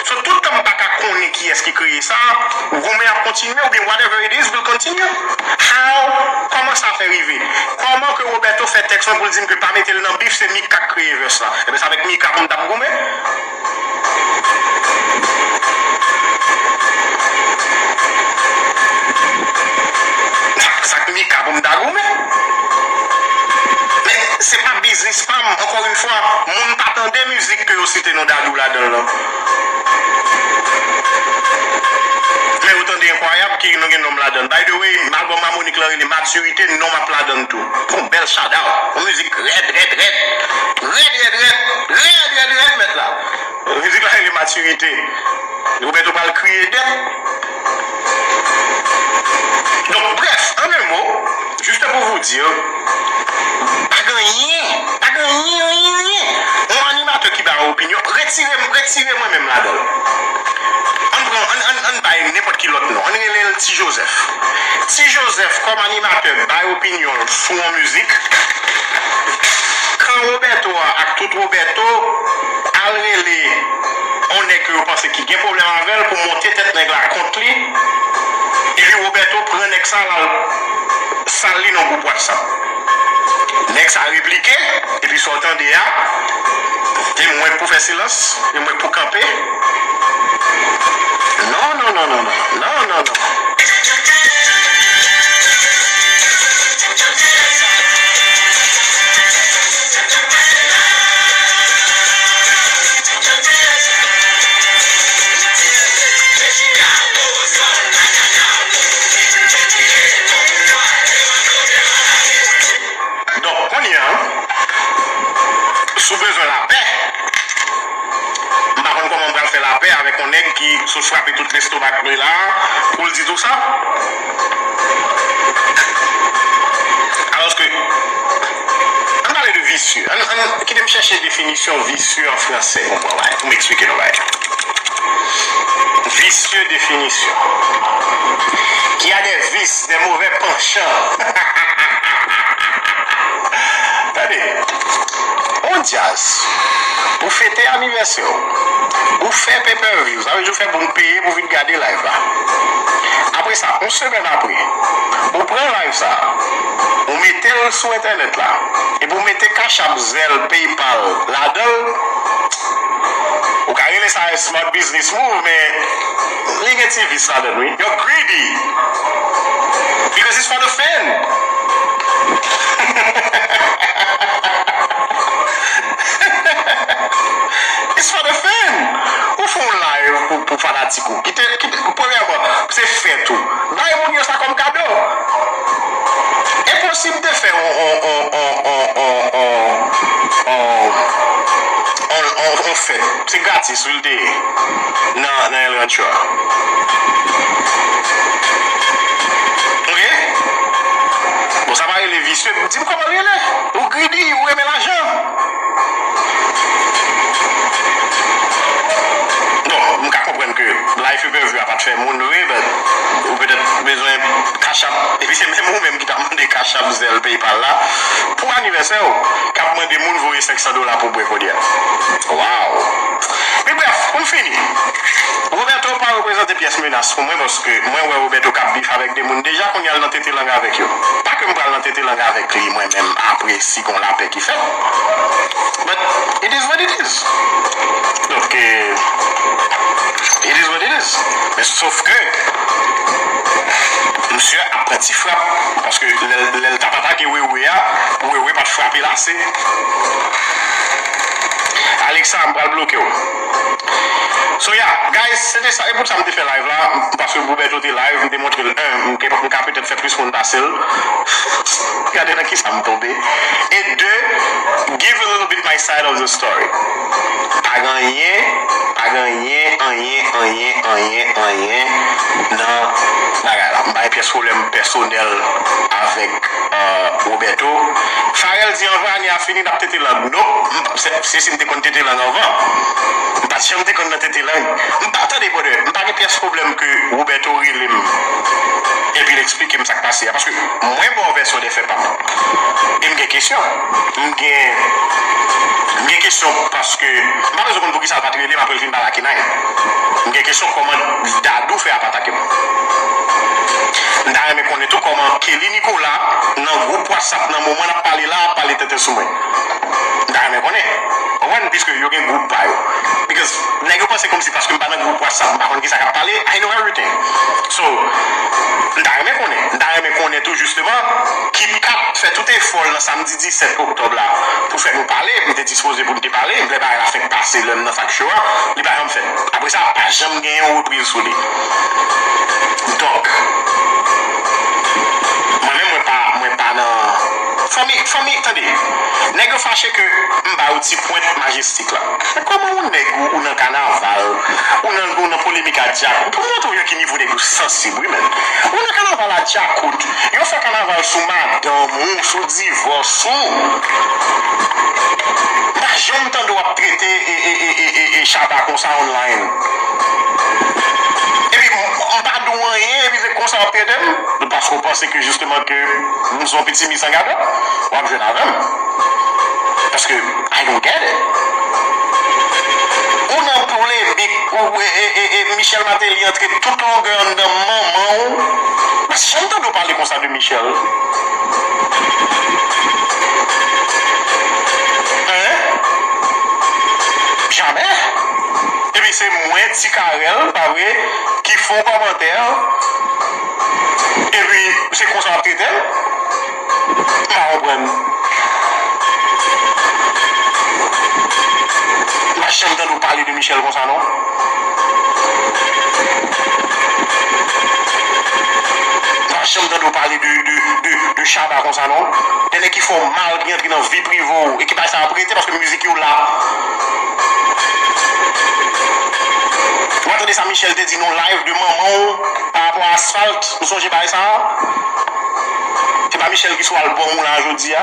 So tout tan m pa ka konnen kiyès ki kreye sa, goumen ap kontinye, oubyen whatever it is will continue. How? Kòman sa fè rive? Kòman ke Roberto fè tèks mwen pou l di m ke pa mete l nan bif, se Mika k kreye vès la? Ebyen, se avèk Mika pou m t ap goumen. Sa, sa k Mika pou m ta goumen. Men, se pa biznis pa m. Ankò yon fwa, moun pa tande mizik ke yo site non Dadou ladan l lan. Men yo tande Enkwayab ki nou gen non m ladan l. By the way, albòm Mamonik lan rele Matirite, non m ap ladan l tou. Yon bèl shout out. Yon mizik rèd, rèd, rèd. Rèd, rèd, rèd. Rèd, rèd, rèd, mèt la. Mizik la rele Matirite. Roberto pral kriye dèt. Donk, brèf, an en mo, juste pour vous dire, pa gen anyen, pa gen anyen, anyen, anyen. Yon animatè ki bay opinyon, retire, retire mwen menm ladan l. Ann pran, ann, ann, ann bay nenpòt ki lòt non. Ann rele l Ti Joseph. Ti Joseph, kòm animatè, bay opinyon l sou yon mizik. Kan Roberto a ak tout Roberto al rele yon nèg ke yo panse ki gen pwoblèm avè l pou monte tèt nèg la kont li, epi Roberto pran nèg sa l al sal li nan gwoup WhatsApp. Nèg sa replike, epi sa w tande a, e mwen k pou fè silans, e mwen k pou kanpe. Non, non, non, non, non. Non, non, non. Donk, kounye a, si w bezwen lapè, m pa konn kòman m pral fè lapè avèk yon nèg ki sot frape tout lestomak li la, pou l di tou sa. Alòske, Ann, ann, kite m chèche definisyon visye an fransè pou mwen, pou m eksplike nou bagay. Visye, definisyon. Qui a des vices, des mauvais penchants. Tande, on djaz, ou fete anivèsè w, ou fè pay-per-view, sa vle di ou fè moun peye pou vin gade live la. Apre sa, on semèn apre, ou pran live sa, ou mete l sou entènèt la, epi ou mete Cash App, Zelle, PayPal ladan l, ou ka rele sa yon smart business move, men li gen ti vis ladan l, wi. You're greedy. Because it's for the fan. It's for the fan. Ou fè yon live pou, pou fanatik ou. Kite, kite, premyèman, se fèt ou. Bay moun yo sa kòm kado. Enposib de fè on, on, on, on, on, on, on, on, on, on fèt. Se gratis, wi, l te ye. Nan, nan El Rancho a. Ok? Bon, sa pa rele visye. Di m kòman l rele. Ou greedy, ou renmen lajan. Bon, m ka konprann ke live pay-per-view a pa t fè moun vre, but ou petèt bezwen Cash App. Epi se menm ou menm ki t ap mande Cash App, Zelle, PayPal la pou anivèsè w, k ap mande moun voye senk san dola pou bwè kounye a. Wow! Men brèf, pou m fini, Roberto pa reprezante pyès menas pou mwen, paske mwen wè Roberto k ap beef avèk de moun deja, kounye a l nan tete lang avèk yo. Pa ke m pral nan tete lang avèk li, mwen menm, apre si gon lapè ki fèt. But it is what it is. Donk, eh, it is what it is. Men sof ke, misye ap pran ti frap, paske lè, lè l t ap atake Wewe a, Wewe pa t frape l ase. Alexa, m pral bloke w. So yeah, guys, se te sa. E pou sa m te fè live la, m, paske Roberto te live, m te montre l, un, m, ke- m ka petèt fè plis moun pase l. Gade nan kisa m tonbe. E de, give a little bit my side of the story. Pa gen anyen, pa gen anyen, anyen, anyen, anyen, anyen nan bagay la. M pa gen pyès pwoblèm pèsonèl avèk, euh, Roberto. Pharrell di anvan ane a fini, n ap tete lang. Nope, m, se, se si m te konn tete lang anvan. M pa t janm te konn nan tete lang. M pa, tande, brother, m pa gen pyès pwoblèm ke Roberto rele m epi l eksplike m sa k pase a, paske mwen ba w vèsyon de fè pa m. E m gen kesyon. M gen, m gen kesyon paske m pa bezwen konn poukisa l pa t rele m apre l fin ba lakinay. M gen kesyon kòman Dadou fè ap atake m. M ta renmen konnen tou kòman Kelly Nicolas nan gwoup WhatsApp nan moman n ap pale la ap pale tenten sou mwen. M ta renmen konnen. Konprann? Piske yo gen gwoup pa yo. Because nèg yo panse kòmsi paske m pa nan gwoup WhatsApp, m pa konn kisa k ap pale, I know everything. So, m ta renmen konnen. M ta renmen konnen tou jisteman, KitKat fè tout efò l nan samdi disèt oktòb la pou fè nou pale. M te dispoze pou n te pale. Lè bagay la fenk pase, lè m nan Fack Show a, li pa janm fèt. Apre sa, pa janm gen yon repriz sou li. Donk, mwen menm, mwen pa, mwen pa nan fanmi, fanmi, tande. Nèg yo fache ke m ba yo ti pwent majestik la. Men kòman yon nèg ou, ou nan kanaval, ou nan, ou nan polemik a Djakout. Pou montre w ki nivo nèg yo sansib, wi, men. Ou nan kanaval a Djakout, yo fè kanaval sou madanm ou, sou divòs ou. M pa janm tande w ap trete e, e, e, e, e, e Shabba konsa online. Epi m, m pa di w anyen, epi se konsa w ap trete m. Paske w panse ke jisteman ke m se yon pitit misangadò, w ap jwenn avè m. Paske I don't get it. Ou nan polemik, ou, e, e, e, e Michel Martelly antre tout longè anndan manman w. M pa janm tande w pale konsa de Michel. Hein? Jamè. Epi se mwen, Ti Karèl, pa vre, ki fè yon kòmantè. Epi se konsa w ap trete m? M pa konprann. M pa janm tande w pale de Michel konsa, non. M pa janm tande w pale de, de, de, de Shabba konsa, non. De nèg ki fè w mal, ki antre nan vi prive w, e ki bay sa ap rete paske mizik yo la. Ou pa tande sa Michel te di nan live de manman w pa rapò a Asphalt? Ou sonje bagay sa a? Se pa Michel ki sou albòm ou la jodi a?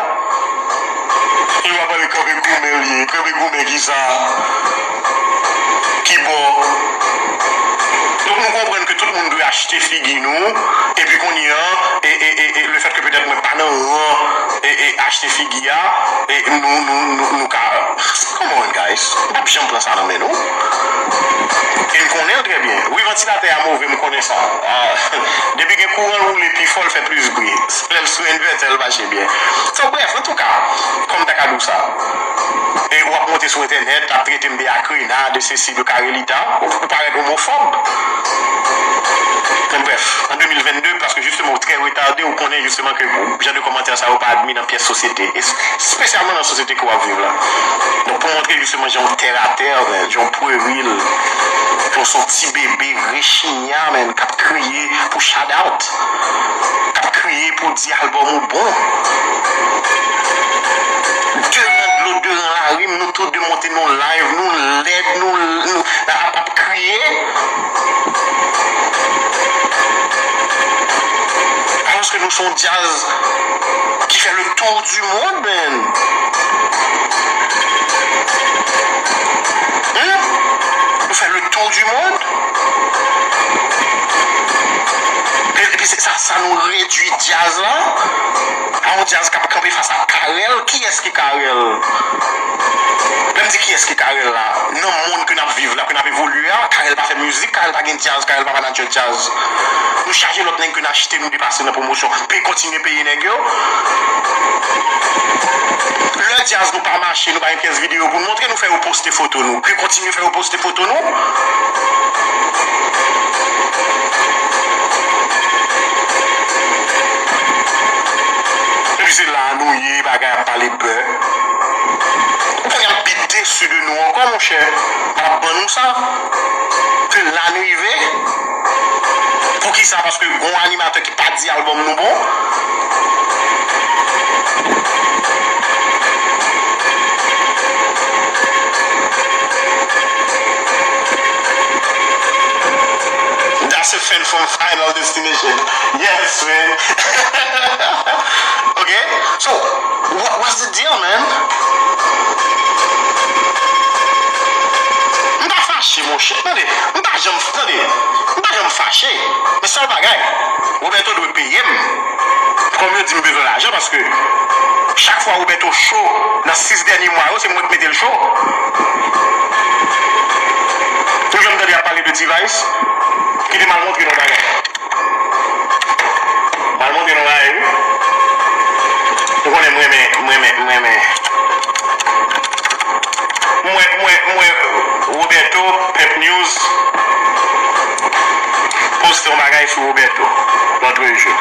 Li pa pale kanpe goumen li ye. Kanpe goumen kisa? Ki bò? Donk nou konprann ke tout moun dwe achte figi nou, epi kounye a, e, e, e, e, le fèt ke petèt mwen pa nan ran, e, e, achte figi a, e, nou, nou, nou, nou ka, come on, guys, m p ap janm pran sa nan men nou. E m konnen l trè byen. Wi, vantilatè a move, m konnen sa. Ah, depi gen kouran l woule pi fò, l fè plis bri. Lè l sou envètè, l mache byen. So, brèf, antouka, kòm ta ka di w sa, e w ap monte sou entènèt, ap trete m de akrena, de sesi, de karelita, ou, ou parèt omofòb. Men brèf, an de mil vennde, paske jisteman ou trè retade, ou konnen jisteman ke jan de kòmantè sa yo pa admi nan pyès sosyete, e espesyalman nan sosyete ke w ap viv la. Donk, pou montre jisteman jan w tèratè, men, jan w pweril, jan w se yon ti bebe rechinya, men, k ap kriye pou shout out, k ap kriye pou di albòm ou bon. De ran dlo, de ran larim, nou tou de monte nan live, nou lèd, nou, nou ap, ap kriye. Alòske nou se yon djaz ki fè le tour du monde, man. Hein? Nou fè le tour du monde. E, epi se sa, sa nou redui djaz la a yon djaz k ap kanpe fas a Karèl. Kiyès ki Karèl? Lè m di kiyès ki Karèl la, nan mond ke n ap viv la, ke n ap evolye a, Karèl pa fè mizik, Karèl pa gen djaz, Karèl pa manadjè djaz. Nou chaje lòt nèg ke n achte, nou depase nan pwomosyon. Pe kontinye peye nèg yo. Lè djaz nou pa mache, nou pa gen pyès videyo pou n montre, nou fè yo poste foto nou. Pe kontinye fè yo poste foto nou. Epi se la nou ye, bagay ap pale bè. Ou pa gen ap bite desi de nou ankò, monchè. Pa t ap ban nou sa. Ke la nou rive. Poukisa? Paske gon animatè ki pa di albòm nou bon. That's a fan from Final Destination. Yes, man. Ok? So, what, what's the deal, man? M pa fache, monchè. Tande, m pa janm, tande, m pa janm fache. Men sèl bagay, Roberto dwe peye m. Kòm yo di m bezwen lajan, paske chak fwa Roberto cho nan sis dènye mwa yo, se mwen k mete l cho. Ou janm tande y ap pale de T-Vice? Kite m al montre nou bagay. M al montre nou bagay, wi. Ou konnen m renmen, m renmen, m renmen. M wè, m wè, m wè Roberto, Pep News, poste yon bagay sou Roberto lòt jou.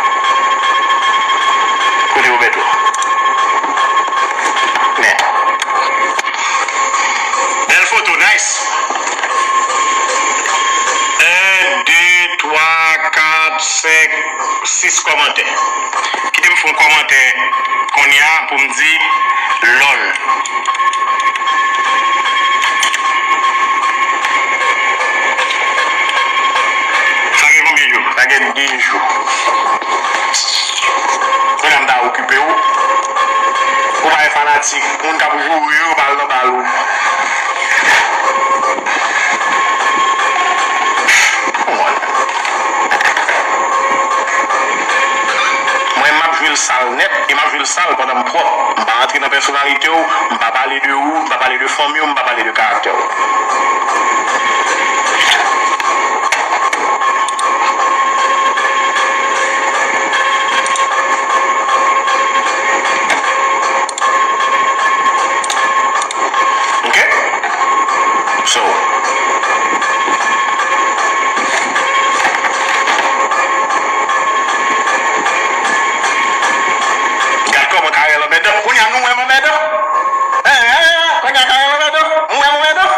Kote Roberto? Men. Bèl foto, nice. En, de, twa, kat, senk, sis kòmantè. Kite m fè yon kòmantè kounye a pou m di lòl. Sa gen konbyen jou? Sa gen de jou. Kounye a m ta okipe w. Ou pa gen fanatik. Moun k ap joure yo pa al nan bal ou. Come on. Mwen, m ap jwe l sal nèt e m ap jwe l sal pandan m pwòp. M pa rantre nan pèsonalite w, m pa pale de ou, m pa pale de fanmi w, m pa pale de karaktè w. Ok? So, gad kòman Carel anmèdan. Kounye a nou wè m anmèdan. Hein, hein, hein, kounye a Carel anmèdan. Nou wè m anmèdan.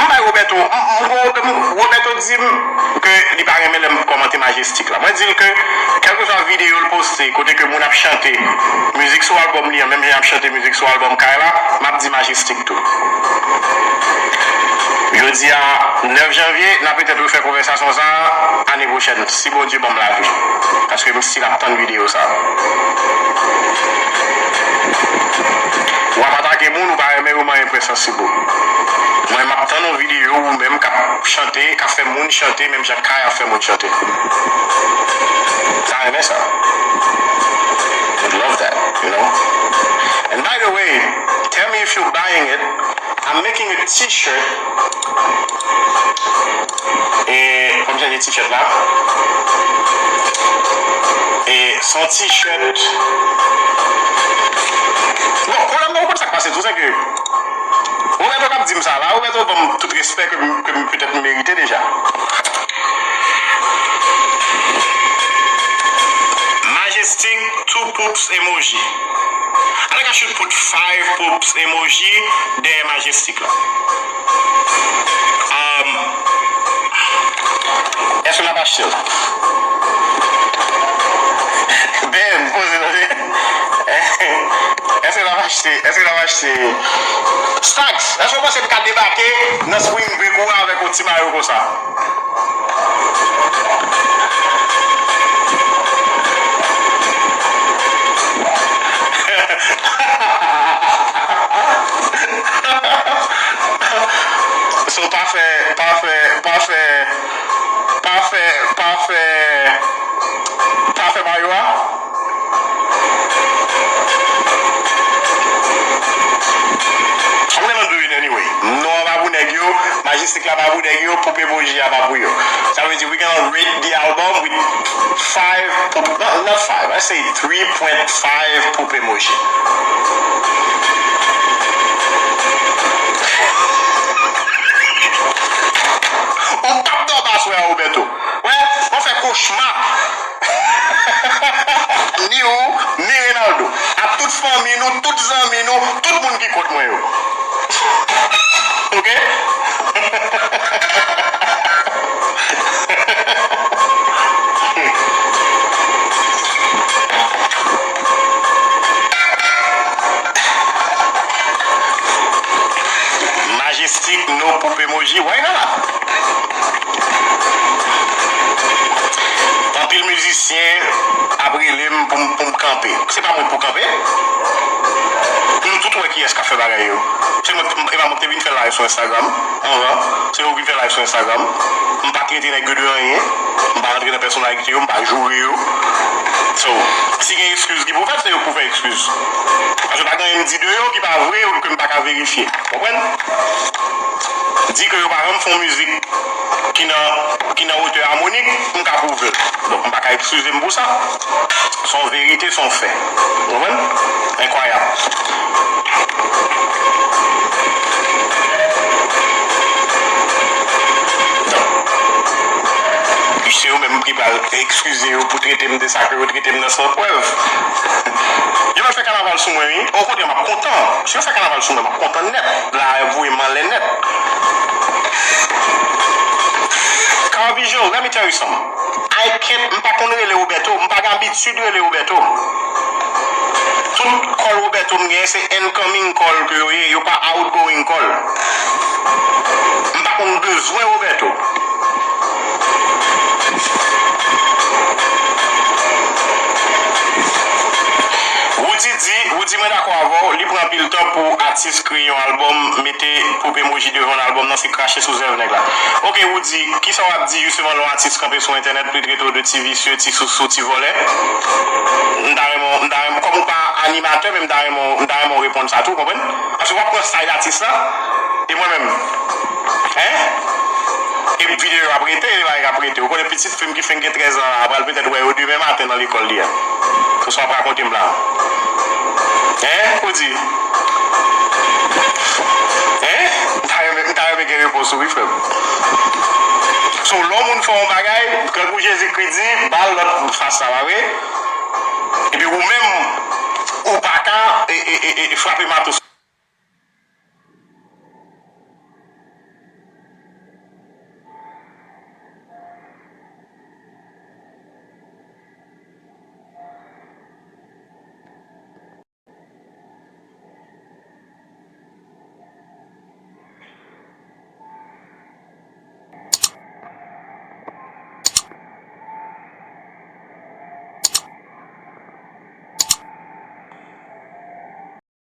M bay Roberto, m, m, m, Roberto di m ke li pa renmen lè m kòmante Majestic la. Mwen di l ke, kèlkeswa videyo l poste, kote ke moun ap chante mizik sou albòm li an, menm jan y ap chante mizik sou albòm Kay la, m ap di Majestic tou. Jodi a nèf janvye, n a petèt refè konvèsasyon sa a ane pwochèn, si Bondye ban m lavi. Paske m still ap tann videyo sa a. W ap atake moun ou pa renmen yo manyen prens lan si bo. Mwen, m ap tann yon videyo ou menm k ap chante, k ap fè moun chante, menm jan Kay ap fè moun chante. Sa renmen sa. Would love that, you know? And by the way, tell me if you're buying it. I'm making a t-shirt. E, kòm se t-shirt la. E, se yon t-shirt. Bon, pwoblèm nan, ou konn sa k pase tou, se ke Roberto k ap di m sa la, Roberto ban m tout respè ke m, ke m petèt m merite deja. Majestic, two poops emoji. I think I should put five poops emoji dèyè Majestic la. Um, èske n ap achte l? Ben, poze tande. Èske n ap achte? Èske n ap achte? Stacks, èske w panse m ka debake nan spring break ou avèk yon ti mayo konsa? So, pa fè, pa fè, pa fè, pa fè, pa fè, pa fè mayo a. I'm gonna do it anyway. Non an pa pou nèg yo, Majestic la pa pou nèg yo, Poupe Emoji a pa pou yo. Sa vle di, we gonna rate the album with five, not, not five, I say three point five Poupe Emoji. Ou p ap dòmi aswè a, Roberto. Wè, w ap fè kochma. Ni ou, ni Reynaldo. Ak tout fanmi nou, tout zanmi nou, tout moun ki kont mwen yo. Oke? Majestic, no poop emoji, why not? Anpil mizisyen ap rele m pou m, pou m kanpe. Se pa mwen pou kanpe. Nou tout wè kiyès k ap fè bagay yo. Se mwen, e pa mwen ki te vin fè live sou Instagram anvan. Se yo ki vin fè live sou Instagram. M pa trete nèg yo de anyen. M pa rantre nan pèsonalite yo, m pa joure yo. So, si gen eskiz ki pou fèt, se yo k pou fè eskiz. Paske pa gen anyen m di de yo ki pa vre ou ke m pa ka verifye. Konprann? Di ke yo pa janm fè yon mizik ki nan, ki nan wotè amonik, m ka pwouve l. Donk, m pa ka eskize m pou sa. Se yon verite, se yon fè. Ou konprann? Enkwayab. Donk, se yo menm ki pral eskize yo pou trete m de sa ke yo trete m nan san prèv. Yo pral fè kanaval sou mwen, wi. Okontrè, m ap kontan. Si yo fè kanaval sou mwen, m ap kontan nèt. La a voye m anlè nèt. Carvijo, let me tell you something. I can't, m pa konn rele Roberto, m pa gen abitid rele Roberto. Tout call Roberto m genyen se incoming call ke yo ye, yo pa outgoing call. M pa konn bezwen Roberto. Woody di, Woody mwen dakò avè w, li pran anpil tan pou atis kreye yon albòm, mete poop emoji devan albòm nan, se krache sou zèv nèg la. Oke, Woody, kisa w ap di jisteman lè yon atis kanpe sou entènèt, li trete w de ti visye, ti sousou, ti vòlè? M ta renmen, m ta renmen, kòm ou pa animatè, men m ta renmen, m ta renmen w reponn sa tou, w konprann? Paske w ap pran side atis la, e mwen menm, hein? E videyo ap rete, e bagay ap rete. Ou konnen pitit fi m ki fenk gen trèz an la, pral petèt wè yo demen maten nan lekòl li a. Se sa w ap rakonte m la. Hein? Ou di? Hein? M ta renmen, m ta renmen gen repons ou, wi, frè m. So, lè yon moun fè yon bagay, tankou Jezikri di, ba l lòt fas la, pa vre? Epi ou menm, ou pa ka, e, e, e, e, frape mato